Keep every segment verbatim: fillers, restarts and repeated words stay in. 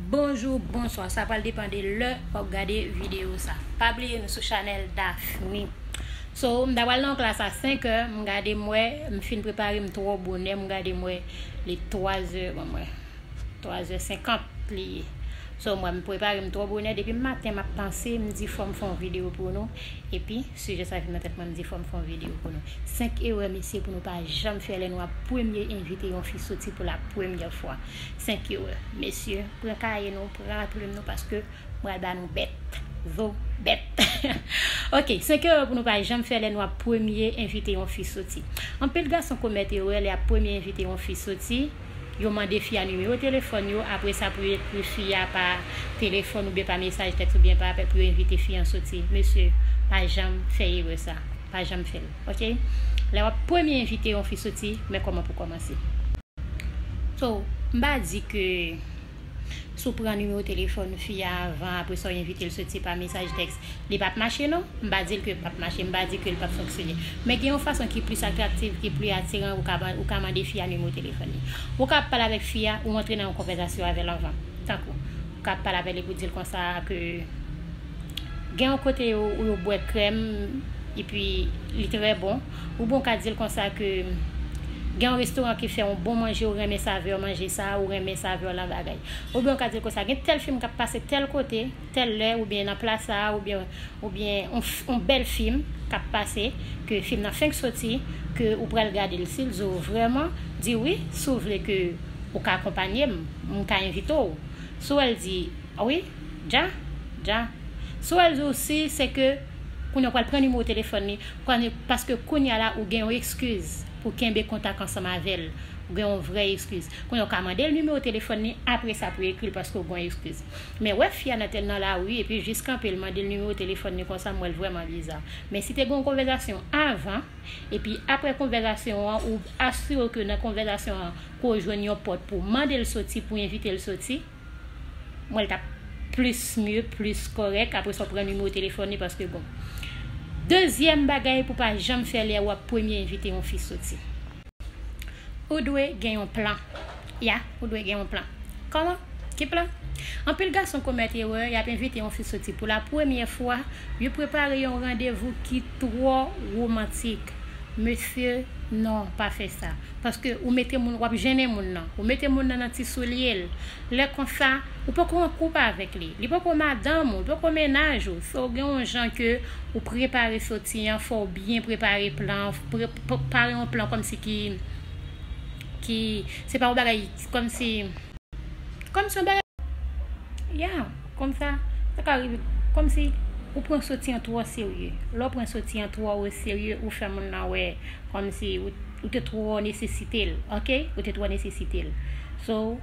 Bonjou, bonswa, sa pral depann de lè w ap gade videyo sa. Pa bliye nou sou chanèl Daphne. So, m ta pral nan klas a senk è, m gade m wè, m fin prepare m twò bonè, m gade m wè li twa zè, bon, m wè twa zè senkant li ye. So, mwen, m prepare m twò bonè, depi maten m ap panse, m di fò m fè yon videyo pou nou. Epi, sijè sa vin nan tèt mwen, m di fò m fè yon videyo pou nou. Senk erè, mesye, pou nou pa janm fè lè nou ap premye envite yon fi soti pou la premyè fwa. Senk erè. Mesye, pran kaye nou, pran plim nou, paske m pral ba nou bèt. Zo bèt. Ok, senk erè pou nou pa janm fè lè nou ap premye envite yon fi soti. Anpil gason komèt erè lè y ap premye envite yon fi soti. Yo mande fi a nimewo telefòn yo, apre sa pou yo ekri fi a pa telefòn oubyen pa mesaj tèks oubyen pa apèl pou yo envite fi an soti. Mesye, pa janm fè erè sa. Pa janm fè l, ok? Lè w ap premye envite yon fi soti, men kòman pou kòmanse. So, m pa di ke si w pran nimewo telefòn fi a avan, apre sa w envite l soti pa mesaj tèks, li p ap mache non. M pa di l ke l p ap mache, m pa di ke l p ap fonksyone. Men gen yon fason ki plis atraktif, ki pli atiran, ou ka, ou ka mande fi a nimewo telefòn li. Ou ka ap pale avèk fi a, ou antre nan yon konvèsasyon avè l anvan. Tankou, ou ka ap pale avè l epi w di l konsa ke gen yon kote yo, yo bwè krèm, epi li trè bon. Oubyen w ka di l konsa ke gen yon restoran ki fè yon bon manje, ou renmen savè manje sa, ou renmen savè lan bagay. Oubyen w ka di l konsa, gen tèl fim k ap pase tèl kote, tèl lè, oubyen nan plas sa, oubyen, oubyen yon, f- yon bèl fim k ap pase, ke fim nan fenk soti, ke ou pral gade l. Si l di w vrèman, di wi, si w vle ke ou ka akonpanye m, m ka envite w. Si w wè l di, wi, dja, dja. Si w wè l di w si, se ke kounye a w pral pran nimewo telefòn li, kounye- paske kounye a la ou gen yon ekskiz pou kenbe kontak ansanm avè l. Ou gen yon vrè ekskiz. Kounye a w ka mande l nimewo telefòn li, apre sa pou ekri l paske w gen yon ekskiz. Men wè fi a nan tèl nan lari, epi jis kanpe l mande l nimewo telefòn li konsa, m wè l vrèman biza. Men si te gen yon konvèsasyon avan, epi apre konvèsasyon an, ou asire w ke nan konvèsasyon an, ke w jwenn yon pòt pou w mande l soti, pou w envite l soti, m wè l t ap plis mye, plis kòrèk. Apre sa, w pran nimewo telefòn li paske, bon. Dezyèm bagay pou w pa janm fè lè w ap premye envite yon fi soti. Ou dwe gen yon plan. Ya, ou dwe gen yon plan. Kòman? Ki plan? Anpil gason komèt erè, y ap envite yon fi soti pou la premyè fwa, yo prepare yon randevou ki twò womantik. Mesye, non, pa fè sa. Paske ou mete moun, w ap jennen moun nan. Ou mete moun nan nan ti soulye l. Lè konsa, ou poko an koup avèk li. Li poko madanm ou, li poko mennaj ou. So, gen yon jan ke ou prepare soti an, fò w byen prepare plan, pre- prepare yon plan kòmsi ki, ki, se pa yon bagay, kòmsi, kòmsi yon bagay, ya, konsa, sa ka rive, kòmsi ou pran soti an twò serye. Lè w pran soti an twò o serye, ou fè moun nan wè, kòmsi ou, ou te twò nesesite l, ok? Ou te twò nesesite l. So,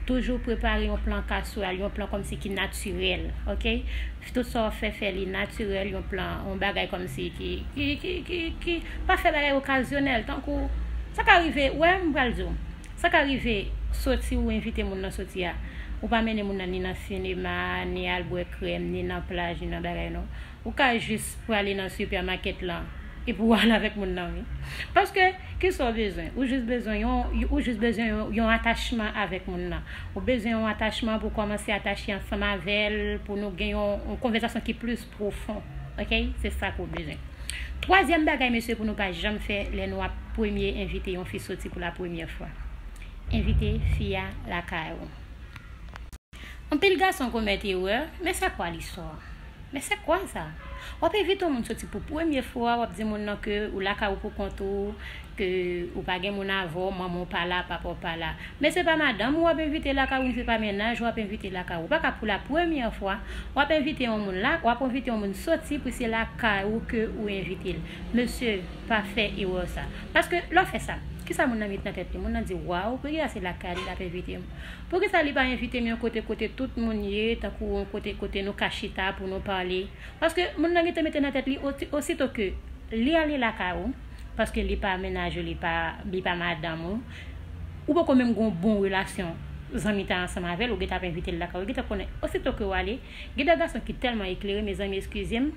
toujou prepare yon plan kaswèl, yon plan kòmsi ki natirèl, ok? Tout sa w ap fè, fè li natirèl, yon plan, yon bagay kòmsi ki, ki, ki, ki, ki, pa fè bagay okazyonèl, tankou, sa ka rive, wè, m pral di w, sa ka rive, soti ou envite moun nan soti a, ou pa mennen moun nan ni nan sinema, ni al bwè krèm, ni nan plaj, ni nan bagay, non. Ou ka jis prale nan sipèmakèt lan, epi w al avèk moun nan, wi. Paske, kisa w bezwen? Ou jis bezwen yon, ou jis bezwen yon, yon atachman avèk moun nan. Ou bezwen yon atachman pou w kòmanse atache ansanm avè l, pou nou gen yon, yon konvèsasyon ki plis pwofon. Ok? Se sa ke w bezwen. Twazyèm bagay, mesye, pou nou pa janm fè lè nou ap premye envite yon fi soti pou la premyè fwa. Envite fi a lakay ou. Anpil gason komèt erè, men c'est quoi l'histoire? Men c'est quoi ça? W ap envite yon moun soti pou premye fwa, w ap di moun nan ke ou lakay ou pou kont ou, ke ou pa gen moun avè w, manman w pa la, papa w pa la. Men se pa madanm ou w ap envite lakay ou, ni se pa mennaj ou w ap envite lakay ou. Ou pa ka pou la premyè fwa, w ap envite yon moun la, w ap envite yon moun soti pou se lakay ou ke ou envite l. Mesye, pa fè erè sa. Paske lè w fè sa, kisa moun nan met nan tèt li? Moun nan di, waw, poukisa se lakay li l ap envite m? Poukisa li pa envite m yon kote kote tout moun ye, tankou yon kote kote nou ka chita pou nou pale? Paske moun nan gentan mete nan tèt li, osi- osito ke li ale lakay ou, paske li pa mennaj ou, li pa, li pa madanm ou, ou poko menm gen yon bon relasyon zanmitay ansanm avè l, ou gentan ap envite l lakay ou, ou gentan konnen, osito ke w ale, gen de gason ki tèlman eklere, mezanmi, eskize m,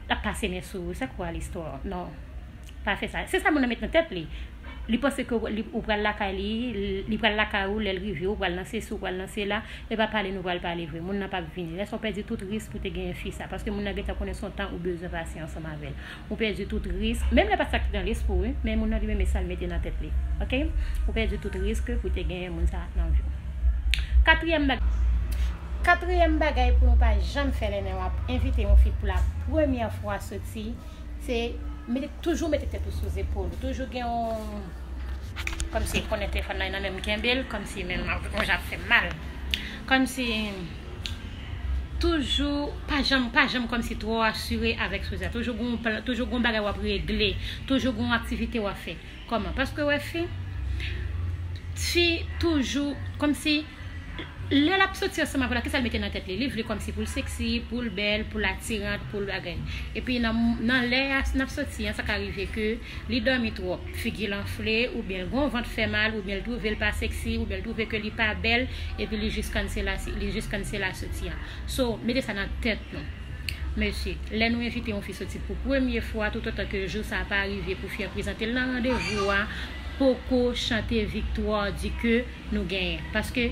l ap pase men sou ou, c'est quoi l'histoire? Non. Pa fè sa. Se sa moun nan met nan tèt li. Li panse ke li, ou pral lakay li, li pral lakay ou, lè l rive, ou pral nan sesi, ou pral nan sela, e pa pale nou pral pale vre. Moun nan p ap vini. Lè sa w pèdi tout risk pou te genyen fi sa, paske moun nan gentan konnen se yon tan ou bezwen pase ansanm avè l. Ou pèdi tout risk, menm lè pa sa ki nan lespri w, wi, men moun nan li menm e sa l mete nan tèt li. Oke? Ou pèdi tout risk pou te genyen moun sa nan vi w. Katriyèm bagay. Katriyèm bagay pou nou pa janm fè lè nou ap envite yon fi pou la premyè fwa soti, se mete, toujou mete tèt ou sou zepòl ou. Toujou gen yon, kòmsi konnen telefòn nan nan menm kenbe l, kòmsi menm yon jan ap fè mal. Kòmsi toujou, pa janm, pa janm kòmsi twò asire avèk soti a. Toujou gen yon plan, toujou gen yon bagay w ap regle, toujou gen yon aktivite w ap fè. Kòman? Paske wè fi, fi toujou, kòmsi lè l ap soti ansanm avè w la, kisa l mete nan tèt li? Li vle kòmsi pou l seksi, pou l bèl, pou l atirant, pou l bagay. Epi nan, nan lè a, n ap soti an, sa ka rive ke li dòmi twòp, figi l anfle, oubyen l gon vant fè mal, oubyen l twouve l pa seksi, oubyen l twouve ke li pa bèl, epi li jis cancel la, li jis cancel la soti an. So, mete sa nan tèt nou. Mesye, lè nou envite yon fi soti pou premye fwa, toutotan ke jou sa a pa rive pou fi an prezante l nan randevou a, poko chante viktwa di ke nou genyen. Paske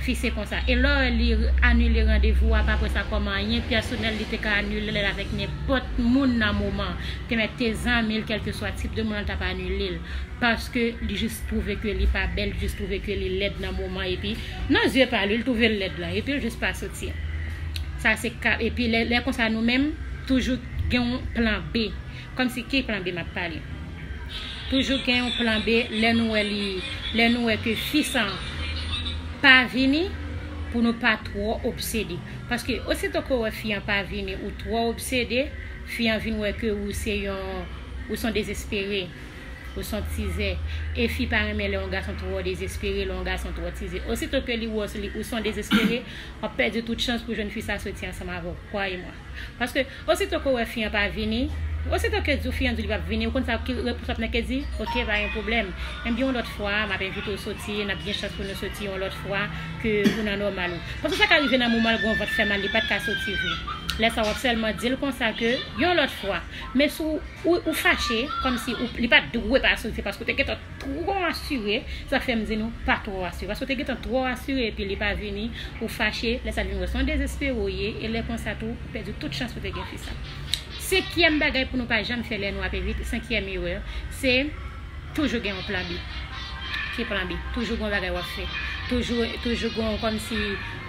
fi se konsa. E lè w wè li anile randevou a, pa pran sa kòm anyen pèsonèl, li te ka anile l avèk nenpòt moun nan moman. Te mèt te zanmi l, kèlkeswa tip de moun nan, l t ap anile l. Paske li jis twouve ke li pa bèl, li jis twouve ke li lèd nan moman, epi nan zye pa li, li twouve l lèd lan, epi l jis pa soti. Sa se ka, epi lè, lè konsa nou menm, toujou gen yon plan B. Kòmsi ki plan B m ap pale? Toujou gen yon plan B lè nou wè li, lè nou wè ke fi sa pa vini pou nou pa twò obsede. Paske osito ke w wè fi an pa vini, ou twò obsede, fi an vin wè ke ou se yon, ou se yon dezespere, ou se yon tizè. E fi pa renmen lè yon gason twò dezespere, lè yon gason twò tizè. Osito ke li wè li, ou se yon dezespere, w ap pèdi tout chans pou jwenn fi sa soti ansanm avè w. Kwaye mwen. Paske osito ke w wè fi an pa vini, osito ke di w fi an di w li p ap vini, ou konn sa ki repons w ap nèk di? Oke, pa gen pwoblèm. Enben yon lòt fwa, m ap envite w soti, n ap gen chans pou nou soti yon lòt fwa ke ou nan nòmal ou. Paske sa ka rive nan moman l gon vant fè mal, li pa t ka soti vre. Lè sa w ap sèlman di l konsa ke yon lòt fwa. Men si w, ou, ou fache, kòmsi ou, li pa t dwe pa soti, se paske w te gentan twò asire, sa fè m di nou pa twò asire. Paske w te gentan twò asire epi li pa vini, ou fache, lè sa l vin wè se yon dezespere w ye, e lè konsa tou, ou pèdi tout chans pou te gen fi sa. Senkyèm bagay pou nou pa janm fè lè nou ap envite, senkyèm erè, se toujou gen yon plan B. Ki plan B? Toujou gen yon bagay w ap fè. Toujou, toujou gen yon kòmsi,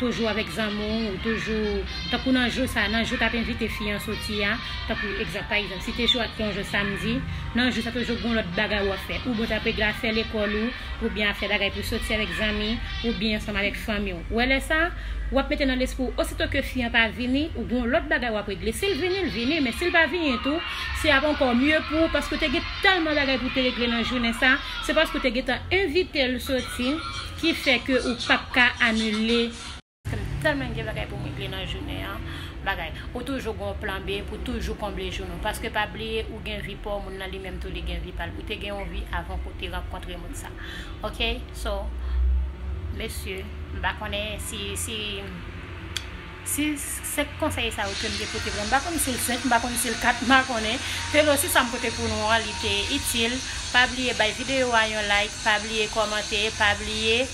toujou avèk zanmi w, ou toujou, tankou nan jou sa, nan jou k ap envite fi an soti a, tankou egzanp, pa egzanp, si te jou a te yon jou samdi, nan jou sa toujou gen yon lòt bagay w ap fè. Oubyen w t ap regle afè lekòl ou, oubyen afè bagay pou soti avèk zanmi, oubyen ansanm avèk fanmi w. Ou wè lè sa, w ap mete nan lespri w, osito ke fi an pa vini, ou gen yon lòt bagay w ap regle. Si l vini, l vini, men si l pa vini tou, se ap ankò mye pou ou, paske w te gen tèlman bagay pou w te regle nan jounen sa, se paske w te gentan envite l soti, ki fè ke ou p ap ka anile. Paske m tèlman gen bagay pou m regle nan jounen an, bagay. Ou toujou gen yon plan B pou toujou konble jou nou. Paske pa bliye, ou gen vi pa w, moun nan li menm tou li gen vi pa l. Ou te gen yon vi avan ke w te rankontre moun sa. Oke? So, mesye, m pa konnen si, si, si senk konsèy sa yo ke m te pote pou nou. M pa konn si l senk, m pa konn si l kat, m pa konnen. Pero si sa m pote pou nou an, li te itil, pa bliye bay videyo a yon like, pa bliye kòmante, pa bliye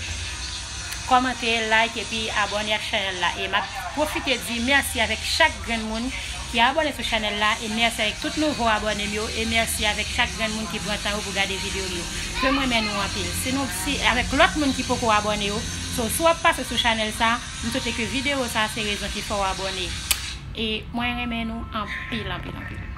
kòmante, like epi abòne ak chanèl la. E m ap pwofite di mèsi avèk chak grenn moun ki abòne sou chanèl la, e mèsi avèk tout nouvo abòne m yo, e mèsi avèk chak grenn moun ki pran tan yo pou gade videyo m yo. Ke m renmen nou anpil. Si nou, si, avèk lòt moun ki poko abòne yo, so, si w ap pase sou chanèl sa, m swete ke videyo sa se rezon ki fè w abòne. E mwen renmen nou anpil, anpil, anpil.